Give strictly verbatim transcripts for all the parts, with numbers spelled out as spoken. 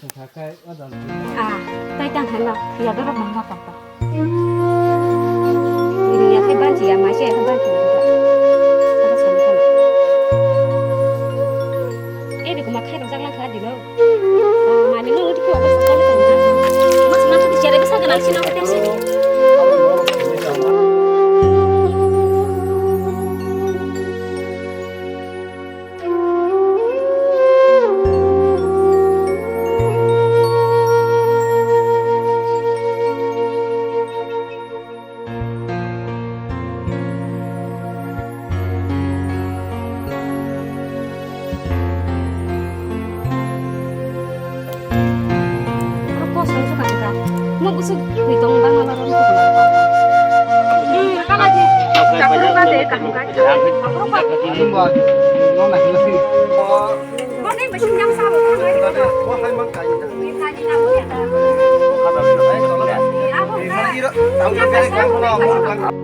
Wngkha khe o jang twi. Ah, tai tang khe no, ya dorok nang ma tong tong. Ini ya khe banchi ya, ma se ya khe banchi ya. Ada sani khe. Eh, di kuma khe rojak lang kha di no. Mani no uti ko ko ko ko. Mas mas di chere bisa kenal sini aku terus. Oro kosong se kang kha. Mo bwswk twi tong bangma laro. Hmm, kala di. Chakru ba de kang kha. Bo nai ba sing yang sa bo kang kha. Ni kha ni na bo ya ta. Ni abo kha.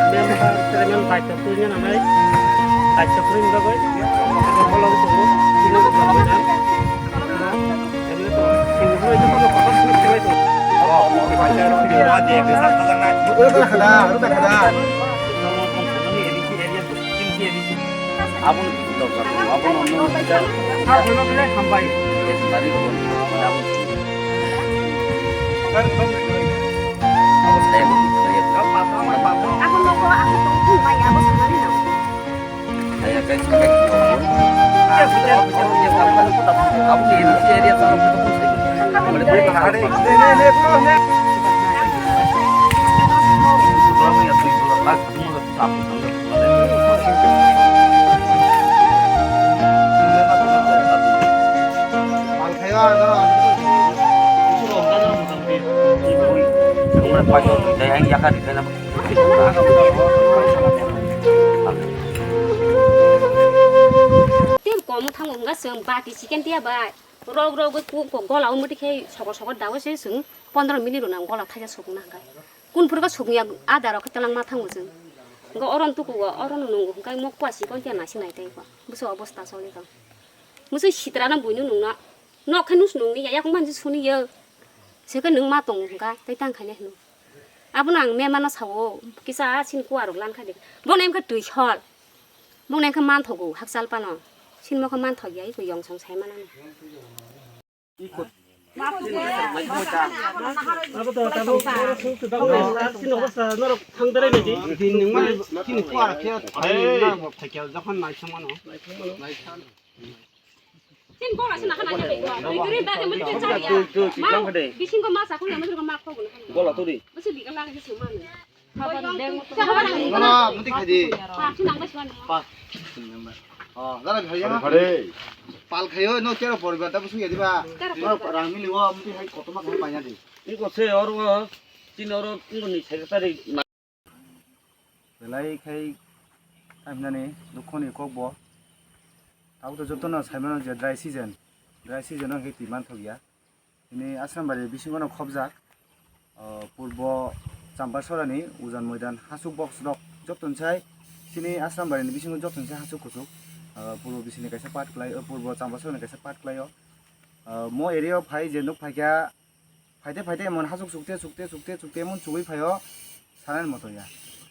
Member, chairman, daityo twi nai, daityo twi nai bagwi, follow tongo, tini bo tongwi nai. Emni to, tini bo ito kono kotor sini khlai tongo. Aro ta khada, aro ta khada. Abono kisa dorkar tongo, abono nwng kisa. Abono belai hambai. Yes, tari rok mane abono. Abo saya bo kisa ya. Abono ko aku tong tu mai abo sanani na. Saya kai sakai. Abo ni area sa. Tem kom thang wngkha chwng bati chicken tiya bai. Rok rok bai kuk kuk gola umudi khe sokor sokor dawi se chwng pondro minute rok nang gola thaisa sukna hwnkha. Kun phuru khe sukya ada rok khe twlangma thango chwng. Hwnkhe oro tukugo oro no nungo hwnkhe mokpua chicken tiya naising nai tei bwsa obosta choli kha. Mwsui sitra no buino nungna. Nok khe nus nungni ya, yakung manji suni yo. Seke nung ma tong hwnkha, tei tang khaine hwno. Abono ang mema no sao, kisa a sin kuwa rok lan kha de. Bono em khe twi sol. Bono em khe man thogo, hakchal pano. Sin mo khe man thok ya, iko yong song sai manani. Abo to tabo, oro sung se dago, sin obosta norok thang dere nai di. Din nung ma, sin kuwa khe, ai, na mo thaikel jokhon nai song mano. Tin bola sina khana ya. Duri ba ke mari ke chari ya. Ma, bisingo ma sakung ya, mari ko ma ko. Bola turi. Basi bigal lagi sih mana. Mana muti khadi. Pa, sina ngai swan. Pa. Oh, dara bhai ya. Pal khayo no kero poribar ta busu ya diba. Rang mili wa muti hai koto ma khai panya di. Iko se oro, tin oro, iko ni secretary. Belai khai tamhinani dukhoni kokbo. Tabukto jotono saimano je dry season, dry season o khe twi manthokya. Chini Asrambari bisingono khobjak, o, purbo Champasorani Ujan Moidan hasuk box rok jotoni sai chini Asrambari ni bisingo jotoni sai hasuk kuchuk, o, purbo bisini kaisa part khlai, o, purbo Champasorani kaisa part khlai o. O, mo area o phai je nuk phaikha, phaite phaite emon hasuk sukte sukte sukte sukte emon chugui phaio sanani moto ya.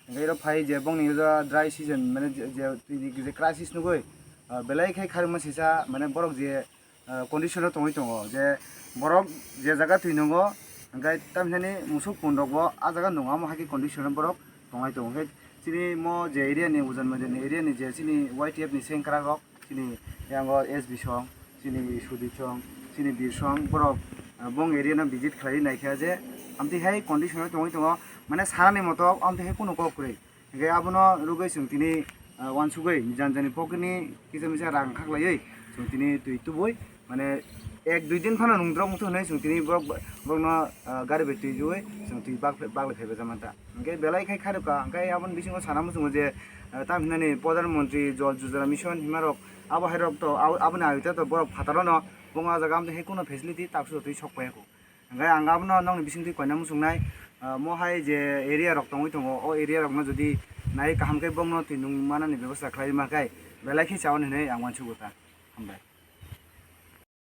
Hingke iro phai je bongni uja dry season mane je, je, twi ni je crisis nugui, ah, belai khe kharima sisa mane borok je, ah, condition o tongwi tongo je borok je jaga twi nungo hingke tamhinani musuk pun rok bo ah jaga nungo amo hai khe condition o borok tonglai tongo. Hingke Chini mo je area ni, Ujan Mandir ni area ni je chini Y T F ni sengkrak rok, chini yango S B song, chini Sudip song, chini Bir song, borok, ah, bong area no visit khlai naikha je amtwi hai condition o tongwi tongo, mane sanani moto amtwi hai kunu kok kwrwi. Hingke abono rwgwi chwng tini, ah, uansugwi jani jani pocket ni kisa misa rang khaklaiwi chwng tini twi tubui, mane ek dui din phano nungdrok wngthu hinwi chwng tini borok, borokno, ah, gari bai twi rwui chwng twi bak-, baklai phaibaijak manta. Hingke belai khai kharwkha, hingke aboni bisingo sana muchungo je, ah, tam hinani Pradhan Mantri Jal Yojana Mission himarok abo hairok to, abo, aboni ayuta to borok phataro no bongma jaga amtwi hai kuno facility taksu twi sok paiya kho. Hingke ang abono nokni bisingtwi koina muchungnai, ah, mo hai je area rok tongwi tongo, o area rokno jodi nai kaham khe bongno twi nung manani bebosta khlai ma khe belai khe chawan hinwi ang uansukgo ta. Hambai.